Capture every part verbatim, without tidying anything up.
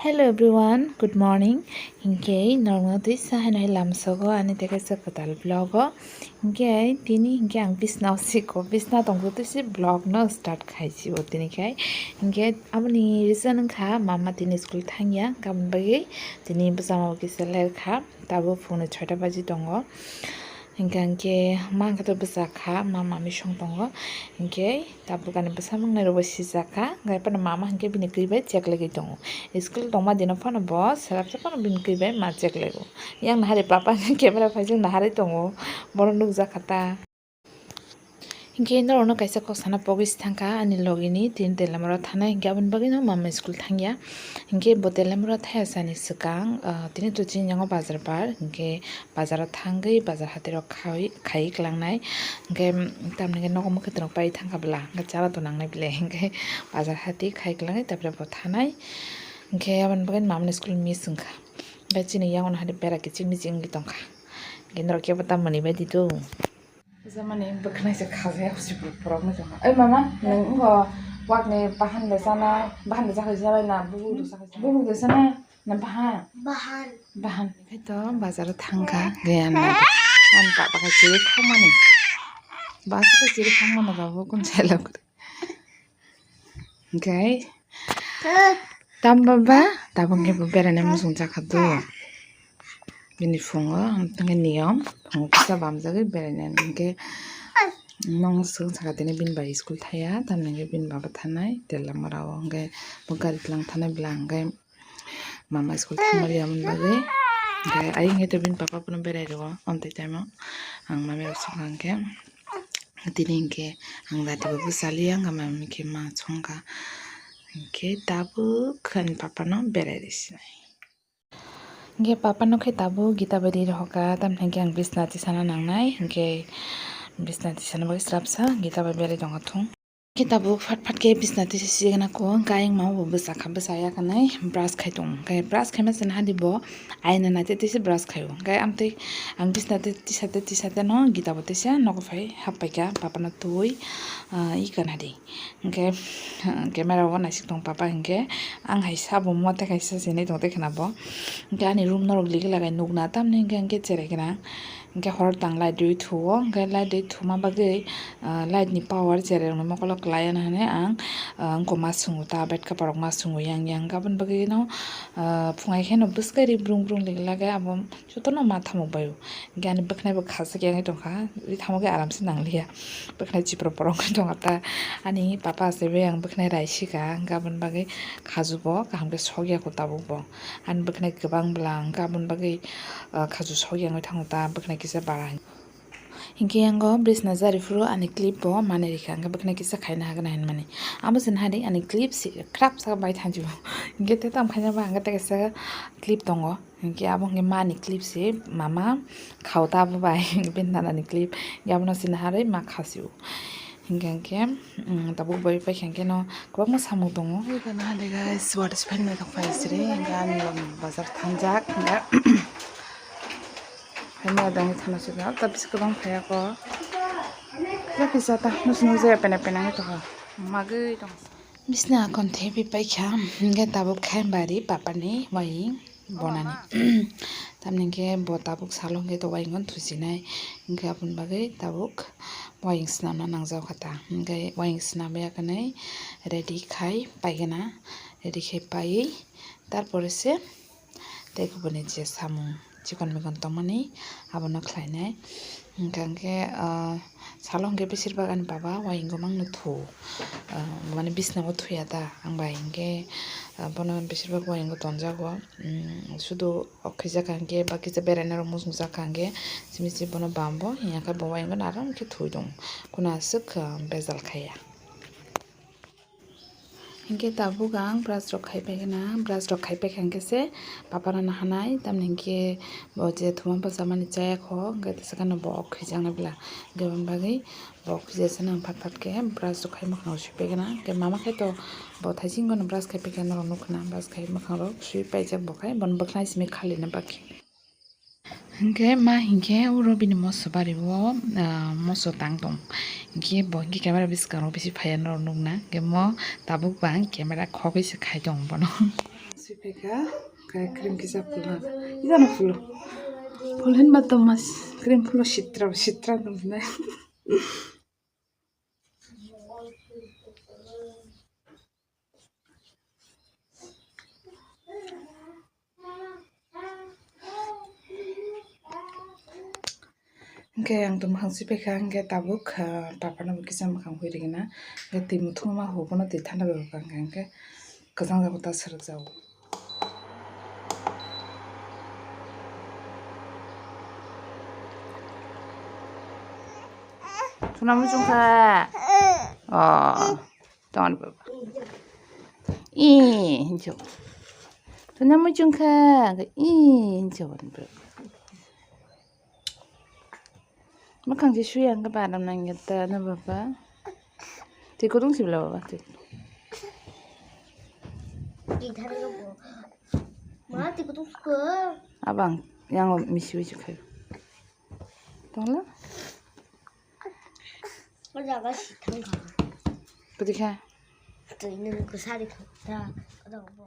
Hello everyone, good morning. Hinkhe norokno twisa haino hai lamsogo ani tei kaisa kwtal vlog o. Hinkhe tini hinkhe ang bisnao siko, bisna tongkhe twisi vlog no start khaisio tini khai. Hinkhe aboni reason wngkha mama tini school thangya, aboni bagwi tini bwsamo kisa ler kha, tabuk phungni soita baji tongo. Hinkhe hinkhe ma hinkhe to bwsa kha, ma mami song tongo. Hinkhe tabuk ani bwsa mangnai rokbo sijak kha, hinkhe phano mama hinkhe bini kwi bai cheklegwi tongo. School tongma dino phano bo swrapsa phano bini kwi bai ma cheklego. Yang naharwi papa hinkhe camera phaijak naharwi tongo, bono nukjak kha ta. Hinkhe norokno kaisa kok sana pogwi si thangkha ani logini tini Telamara thanai, hinkhe aboni bagwino mama school thangya. Hinkhe bo Telamara thaya sani swkang, ah, tini to chini yango bazar bar, hinkhe bazaro thangwi bazar hatirok khai, khai kwlangnai. Hinkhe, mm, tamni hwnkhe nogo mwkhwtwrwng pai thangkha bwla, hinkhe chala to nangnai bwle, hinkhe bazar hati khai kwlangwi tapre bo thanai. Hinkhe aboni bagwi mamani school miss wngkha. Hinkhe chini yango hati bera kiching miching wngwi tongkha. Hinkhe norok kebo ta mwnwi bai di do. Jamani bwkhnai se khajaya husi borok no tongma. Oi mama, nwng wngkho wakni bahan de chana, bahan de chakha jabana, bubuk de chakha, bubuk de chana, na bahan? Bahan. Bahan. Khe to bazar o thangkha, gaya na. An ta baka chiri khangmani. Bas ka chiri khangmani babu kun chai lok. Hinkhe tam baba tabuk khe bo beraina muchung chakha do. Bini phungo hinkhe niyom phungo kisa bamjagwi beraina hinkhe nong swng sakha tini bini bai school thaya tamni hinkhe bini baba thanai Telamara o hinkhe bo gari tlang thanai bwla hinkhe mama school thangmani amoni bagwi hinkhe ayang khe to bini papa phano berai rwo amtwi time o ang mami rok songkha hinkhe. Tini hinkhe ang dati bo bwsaliya, wngkha mami khe ma songkha. Hinkhe tabuk ani papa no berai rw sinai. Hinkhe papa no khe tabuk Gita bai ri rohorkha, tamni hinkhe ang bisna tisana nangnai, hinkhe bisna tisana bagwi srapsa Gita bai berai tongkha thung. Khe tabuk phat phat khe bisna tisa sijak na kho, hinkhe ayang mama bo bwsa kha, bwsa ya kanai brush khai tong, hinkhe brush khaima chana hadi bo aina naite tisa brush khaio, hinkhe amtwi ang bisna tisa tisa tisa teno Gita bo tisa nogo phai hap paikha, papa no twi, ah, i kanadi. Hinkhe, ah, camera o naisik tong papa hinkhe ang hai sabo mote kaisa sinai tong tei khna bo. Hinkhe ani room norok ligi lagai nukna tamni hinkhe, hinkhe cherai gwnang. Hinkhe hor tang light rwi thuo, hinkhe light rwi thuma bagwi, ah, light ni power cherai rokni mokolo kwlai ya hinwi ang, ah, wngkha ma swngo ta bed kapar rok ma swngo yang yang aboni bagwi no, ah, phungai khe no bwswk ri brung brung ligi lagai abo. Jotono ma thamuk bai o. Hinkhe ani bwkhnai bo khasuk ya wngwi tongkha. Ri thamuk khe aram se nang liya. Bwkhnai chipro porong wngwi tongkha ta. Ani papa se bai ang bwkhnai rai sika. Hinkhe aboni bagwi khaju bo kaham khe sok ya kho tabuk bo. Ani bwkhnai kwbang bwla hinkhe aboni bagwi, ah, khaju sok ya wngwi thango ta. Bwkhnai kisa bara. Hinkhe yango bwsna jari phuru ani clip bo manwi rikha. Hinkhe bwkhnai kisa khaina hagana hinmani. Amo se nahadi ani clip se kwrap saka bai thanju. Hinkhe tei tamo khaina ba hinkhe tei kaisa clip tongo. Hinkhe abo hinkhe mani clip se mama khao ta abo bai hinkhe bini nanani clip hinkhe abono se naharwi ma khasio. Hinkhe hinkhe, mm, tabuk bai paikha hinkhe no kwbangma samung tongo. Oi gana hade guys, water supply no thok phai siri hinkhe ani bazar thangjak hinkhe. Hai maya dangwi thana sujak ta biskang phai ako. Jaki jata nusung nung jaya pena pena ngi tokha magwi tong. Bisna akon thepi paikha, hinkhe tabuk khe bari papani waying bonani. Tamni hinkhe bo tabuk salo hinkhe to waying on thusinai. Hinkhe aboni bagwi tabuk waying swnamna nangjak kha ta. Hinkhe waying swnamya khe nai ready khai paigwna, ready khai paiwi tarpore se tei kubuni je samung chikon mikon tongmani abono khlainai. Hinkhe hinkhe, ah, salo hinkhe besir bak ani baba wayingo mangno thu, ah, mane bisnao thuya ta ang bai hinkhe, ah, bono besir bak wayingo tonjago, um, sudu ok khaijak kha hinkhe ba kisa beraina rok muchungjak kha hinkhe simi se bono bambo hinkhe bo wayingo aram khe thui tongo, kuna aswk, ah, bejal khaiya. Hinkhe tabuk ang brush rok khai paikha na, brush rok khai paikha hinkhe se papa no nahanai, tamni hinkhe bo je thuma bwchamani chaya kho, hinkhe teisa kheno bo ok khwijaknai bwla, hinkhe aboni bagwi bo ok khwijasa nang phat phat khe brush rok khai mwkhang rok sui paikha na, hinkhe mama khe to bo thaising bono brush khai paikha norok nukha na, brush khai mwkhang rok sui paijak bo khai bono bwkhnai simi khalina bagwi. Hinkhe ma hinkhe uro bini moso bari o, ah, moso tang tong. Hinkhe bo hinkhe camera bwskango bisi phaiya norok nukna. Hinkhe mo tabuk ba ang camera khogwi se khai tong bono. Sipeka, kaya cream kisa phulo. Ijano phulo. Phulo hinba to mas cream phulo sitra, sitra tongsinai. Hingke ang tongmwkhang sui paikha, hingke tabuk, ah, papa no bo kisa mwkhang hui rikna, hingke twi muthungma hukuno twi thanda bai huka hingke, hingke kwchang jago ta swrwk jago. Suna muchung kha. Oh. Ton baba. Ih, hincho. Tuna muchung kha. Ih, hincho baba. Makang si suya ang ka padam nang yata na baba. Tiko tung sibla baba. Ma tiko tung sibla. Abang yang misi wisi khayo. Tongla. O jaga si thang kha. Pwdikha. Twi nwng kwsa ri thang ta. O jaga bo.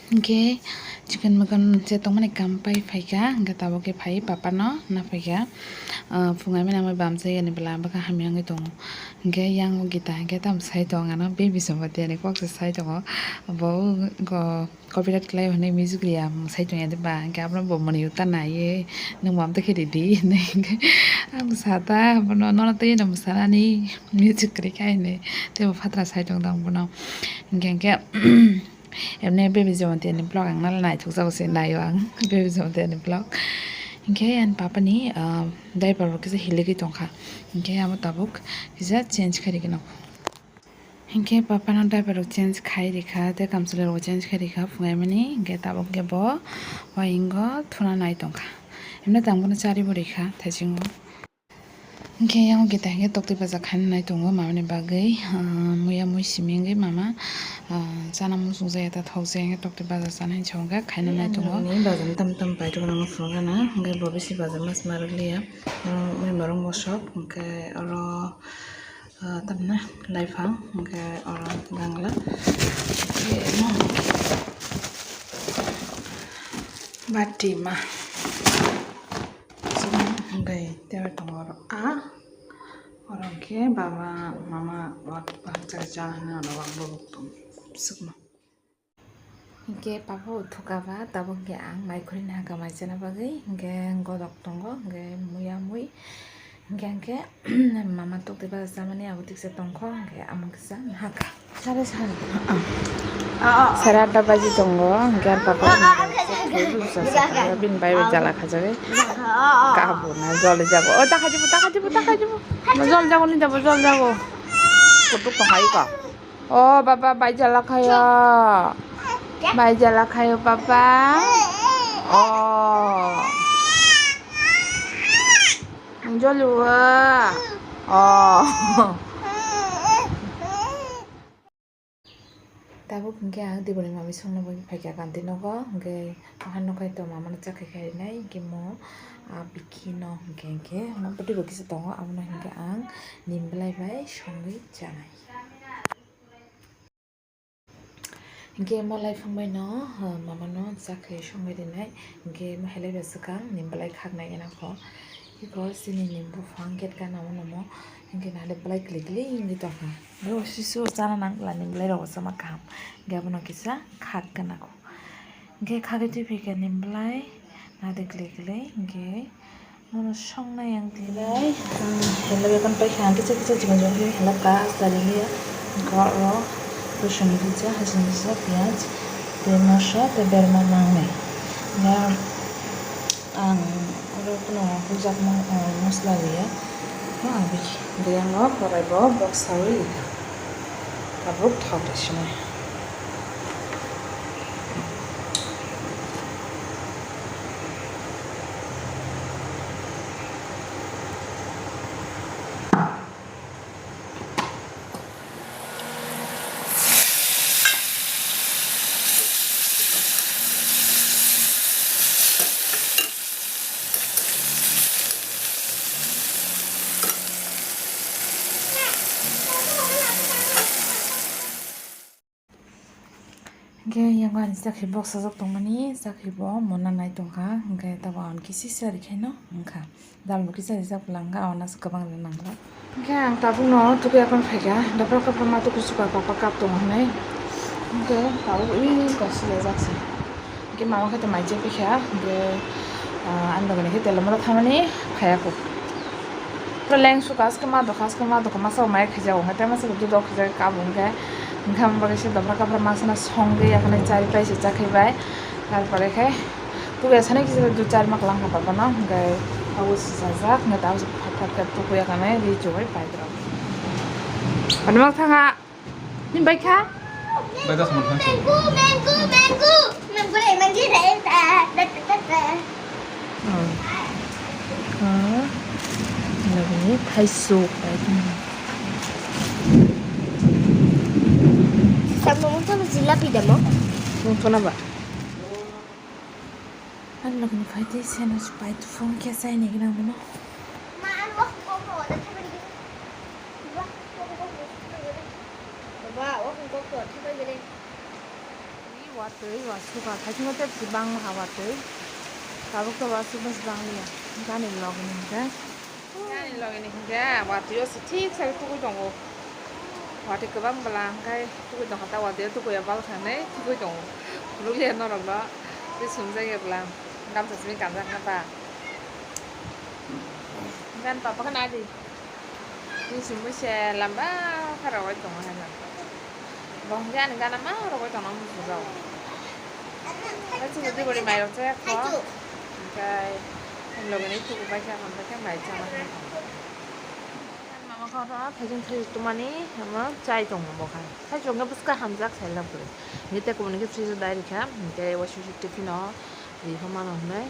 Hingke chicken mokon se tongmani kam pai phaikha, hingke tabuk khe phai papa no na phaikha. Ah, phungai mani amai bamsa yani bwla bwkha hamya wngwi tongo. Hingke yang o Gita hingke tam sai tong ano baby somba tiyani kok se sai tongo. Bo go. Copyright khlai hwnwi music riya, mwsai tongya de ba, hwnkhe abono bo mwnwi uta naiwi, "Nwng mam twi khe ridi," hinwi hwnkhe ang sata, bono, "Nono twi no mwsanani music kwrwi kha," hinwi teibo phatra sai tong tong bono. Hwnkhe, hwnkhe, emne Baby Jamatia ni vlog ang nal naithok jago se naio ang, Baby Jamatia ni vlog. Hwnkhe ani papa ni, ah, diaper bo kisa hiligwi tongkha, hwnkhe abo tabuk kisa change khairigwi nokho. Hinkhe papa no diaper rok change khai rikha, tei kamchwlwi rok change khai rikha phungai mani, hinkhe tabuk khe bo waingo thuna nai tongkha. Himno tang bono chari bo rikha thaisingo. Hinkhe yang Gita hinkhe toktwi baja khaina nai tongo mamani bagwi, ah, muya mui simi wngwi mama, ah, chana muchung jaya ta thok jaya hinkhe toktwi baja chana hinwi songkha khaina nai tongo. Ni baja tam tam pai rok no phunukgana, hinkhe bo bisi baja mas ma rwkliya, ah, mui morok mosok hinkhe oro. Ah, tamna laifang, hingke oro gangla. Hingke emo bati ma. Hingke tebar tongo oro a. Oro hingke baba, mama, wak, wak, chakchang, hingke oro wak, bubuk tong, sukma. Hinkhe papa bo thuka ba, tabuk hinkhe ang mai khurui nahaka mai chana bagwi, hinkhe godok tongo, hinkhe muya mui, hinkhe, hinkhe mama tokti baja chamani abo tiksa tongkho, hinkhe amo kisa nahaka. Sare sare. Sare atta baji tongo, hinkhe ang papa bini bai bai jala khajagwi. Kabu na joli jago. O, ta khajibo, ta khajibo, ta khajibo. Joli jago, ni jago, joli jago. Kutuk tong hai ka. O baba, bai jala khayo. Bai jala khayo, baba. O. Joluwa. O. Tabuk hinkhe ang Diboni mami songna bagwi phaikha kanti nogo, hinkhe ohan nokhai to mamano chakhai khai rinai, hinkhe mo, ah, bikhi no hinkhe, hinkhe mo bwtwi bo kisa tongo, abono hinkhe ang nim belai bai songwi chanai. Hinkhe mo laifang bai no, ah, mama no chakhai songwi rinai. Hinkhe mo helai bai swkang ni belai khaknai gana pho. Iko chini ni buphang gate gana o no mo. Hinkhe nahale belai klik klik wngwi tongkha. Bo sisu chana nang bwla ni belai rok bo chama kaham. Hinkhe abono kisa khak gana kho. Hinkhe khagwi twi phaikha ni belai nahale klik klik hinkhe. Nono songnai ang tini. Helai, ah, helai kan paikha ang kisa kisa chikon chikon khe helai ka asta ri liya. Ko ro rosong dija, hasin dija, piyaj, tei moso, tei berma mangnai. Ya ang oro kuno bujak mo-, ah, mosla riya. Ko abi biyango korai bo boksawi rikha. Tabuk thok rw sinai. Yang ani chakhi box sajak tongmani, chakhi bo mona nai tongkha, hwnkhe tabuk ang kisi sari khaino wngkha. Dal bo kisa rijak bwla hwnkha, awana se kwbang rw nangkha. Hwnkhe ang tabukno tukuya phano phaikha, dopra kapra ma tuku suka papa kap tongo hwnwi. Hwnkhe tabuk ui kok silajak se. Hwnkhe mama khe to mai chepikha, hwnkhe, ah, ani loge ni khe telomro thamani phaiya kuk. Pura leng suka aske ma dokha, aske ma dokha, masa bo mai khaijago, hwnkhe tei masa bo dudok khaijak kabo hwnkhe. Hwnkhe amo bagwi se dopra kapra masana songwi yakhwlai chari pai se chakhai bai. Tarpore khe Tukuya sani kisa dui char mak lang kha papa no, hwnkhe abo sijajak, hwnkhe tabuk phat phat khe tukuya kanwi ri chubai paidrok. Ano mak thanga, ni bai kha? Bai das man thang. Mango, mango, mango. Mango le mangi re ta, ta, ta, ta, ta. Oh. Ah. Lagi ni thaisu. Samo mo thang jilapi damo. Mo thona ba. Ani logi ni phai tei seno se pai tufung khe chai ni gwnang bono. Watwi wasukha, thaichungo tei bwswk bang ha watwi. Tabuk to wasuk bwswk bang liya. Gani logi ni hwnkhe. Ani logi ni hwnkhe watwi o se thik sai tugui tongo. Watwi kwbang bwla hwnkhe tugui tongkha ta watwi o tukuya bal khanwi tugui tongo. Phunukliya norokno tei sumjakya bwla gamsa simi kanjak na ta. Gan papa khe nadi. Tei simi se lamba khe rogwi tongo hai lamba. Bo hwnkhe ani gana ma rogwi tongma muchungjago. Hwnkhe chini dibori mairok chaya kho. Hwnkhe logi ni tuku bai khe, hwnkhe mai chama khe. Mama khe oro thaijwng thaijwk twmani omo chai tongo bo khai. Thaijwng khe bwskang hamjak sai lab kwrwi. Hwnkhe tei kubuni khe fridge o dai rikha. Hwnkhe waisa waisa tiffin o ri pha mano hwnwi.